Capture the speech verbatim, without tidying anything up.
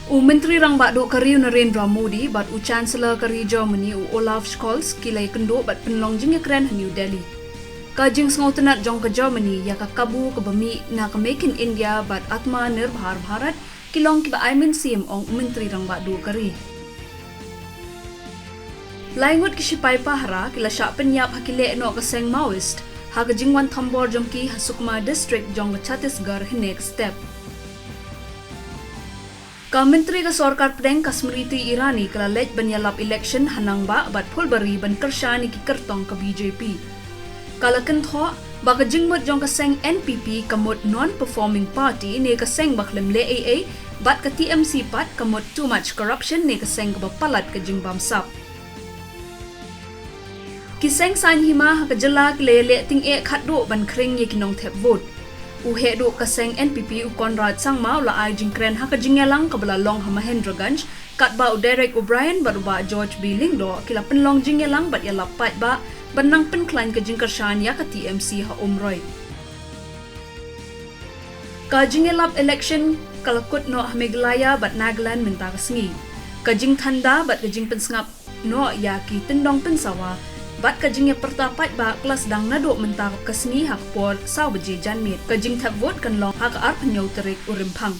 U Myntri Rangbah Duh ka ri u Narendra Modi bad u Chancellor ka ri Germany u Olaf Scholz ki la ïakynduh bad pynlong jingïakren ha New Delhi. Ka jingsngewtynnad jong ka Germany ïa ka kabu kaba mih na ka Make in India bad Atmanirbhar Bharat ki long kiba ai mynsiem, ong u Myntri Rangbah Duh ka ri. Lai ngut ki shipai pahara ki la shah pynïap ha ki lehnoh ka seng Maoist ha ka jingwan thombor jong ki ha Sukma District jong ka Chhattisgarh hynne ka step. Ka Myntri ka Sorkar Pdeng ka Smriti Irani ka la leit ban ïalap election ha Nangbah bad Phulbari ban kyrshan ïa ki kyrtong ka B J P. Ka la kynthoh ba ka jingmut jong ka seng N P P ka mut non-performing party ne ka seng ba khlem leh ei ei, bad ka T M C pat ka mut too much corruption ne ka seng kaba palat ka jingbamsap. Ki seng saiñ hima ha ka jylla ki la ïaleh tyngeh khatduh ban khring ïa ki nongthep vote. U heh duh ka seng N P P u Conrad Sangma u la ai jingkren ha ka jingïalang kaba la long ha Mahendraganj, katba u Dereck O'Brien bad u Bah George B Lyngdoh ki la pynlong jingïalang bad ïalap paidbah ban nang pynkhlaiñ ka jingkyrshan ïa ka T M C ha Umroi. Ka jingïalap election ka la kut noh ha Meghalaya bad Nagaland mynta ka sngi. Ka jingthanda bad ka jingpynsngap noh ïa ki tyndong pynsawa bad ka jingïapyrta paidbah ka la sdang naduh mynta ka sngi ha ka por saw baje janmiet. Ka jingthep vote kan long ha ka arphew hynñiew tarik u Rymphang.